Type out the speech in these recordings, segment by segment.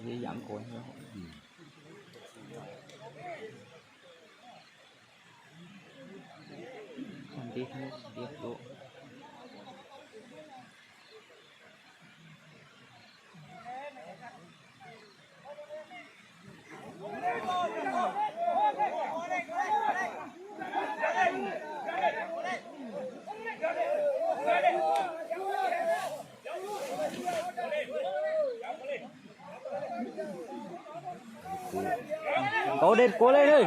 Dễ dàng của nó. Không biết, không biết luôn. Cố lên, cố lên đi.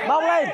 Bông lên.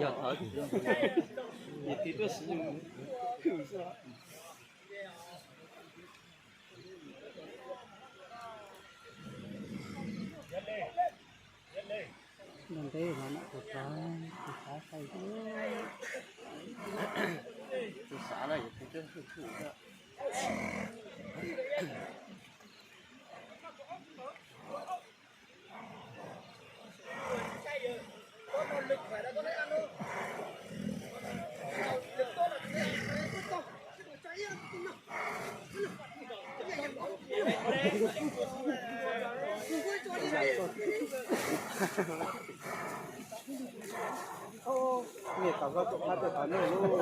Yog thov yam tib tuaj siv zoo zoo. Ntev no tus xav, tus xav sai, tus xav na, yus tus coj tus tub. Niam tau koj tus qab tuaj tau nej lub.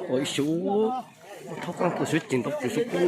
Ua ib xub, ua thoob qab pua xwb ces ntau pua xwb pub.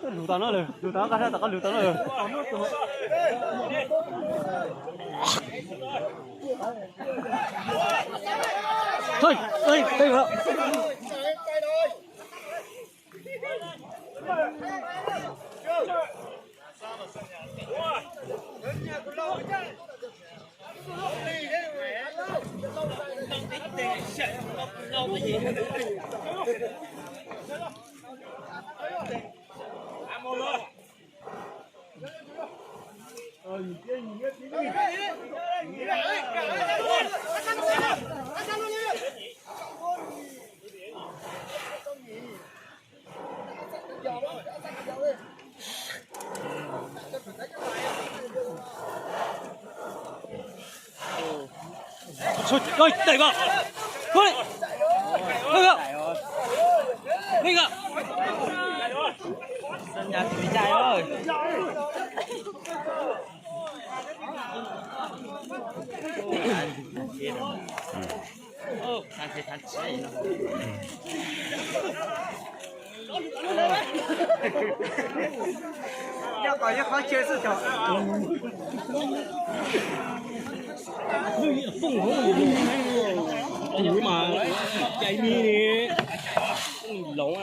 Lus tau no lawm, lus tau no, lus tau no lawm. Ôi, đẩy vào. Thôi. Đẩy vào. Đẩy vào. Nyob kom ib qhov chaw xwb tso. Kuv mas cai mi li, loov a.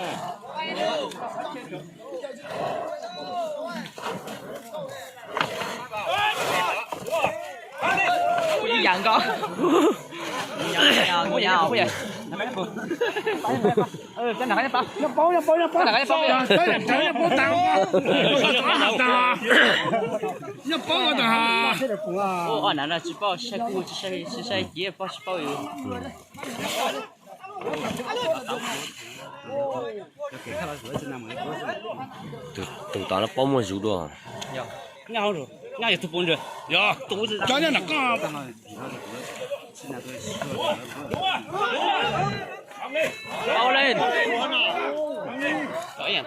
Ib yam nkaus. Nyob paub, nyob paub, nyob paub. Nyob paub, nyob paub. Ua na no tsis paub, saib kuj tsis saib, tsis saib ciav paub tsis paub. Tus, tus tod no paub muaj zug dua. Nyob hauv, nyob yog tus pov ntawd. Yog, cov nyob nram koj. Paub li. Ib yam,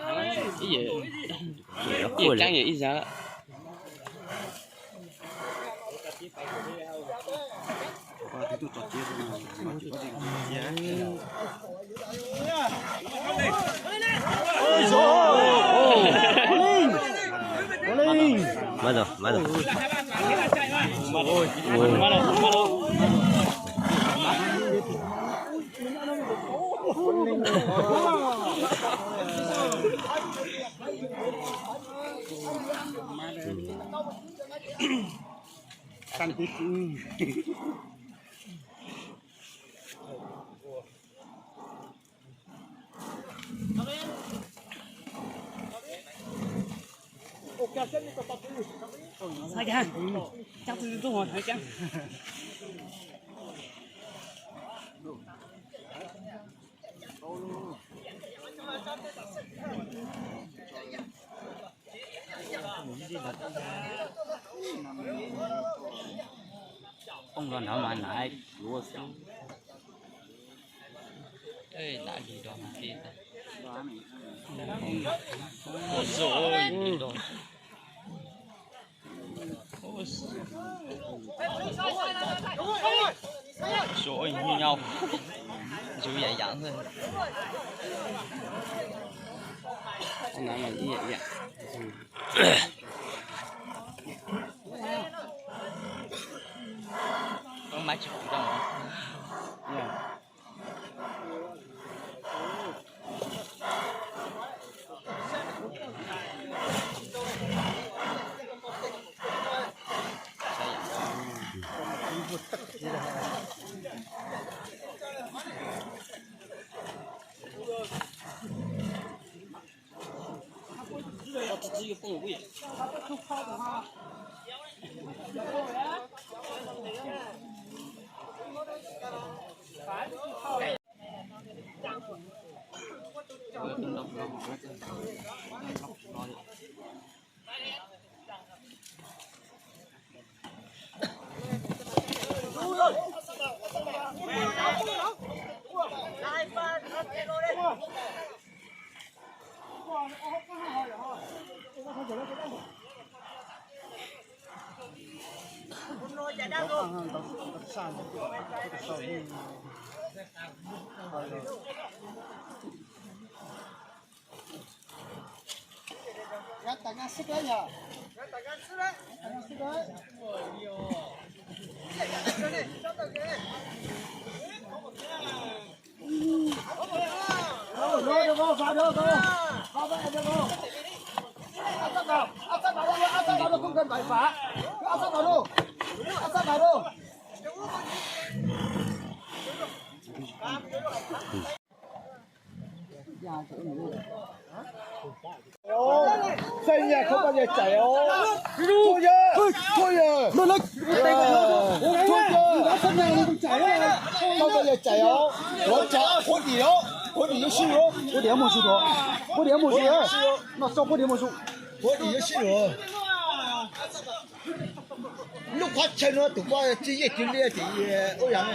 ib yam, ib yam, ib yam. Mado, mado. Poob los nrad mas nai yuav xwb. Nai li do mas ti. Ua zoo li do. Zoo ib nyuag nyob, zoo yam yam xwb. Maiv tsis pum rau. Xeeb Yaj khaub pab yawg cais os. Thuaj yawg, thuaj yawg, thuaj yawg, khaub pab yawg cais os. Ua cas huab dim os, huab dim yuav sib, huab dim yuav mus zus, huab dim yuav mus zus, no txog huab dim mus zus, huab dim yuav sib zus. Lub qhov chaw no tus poj tsis yeej tsis liaj tim ub yam.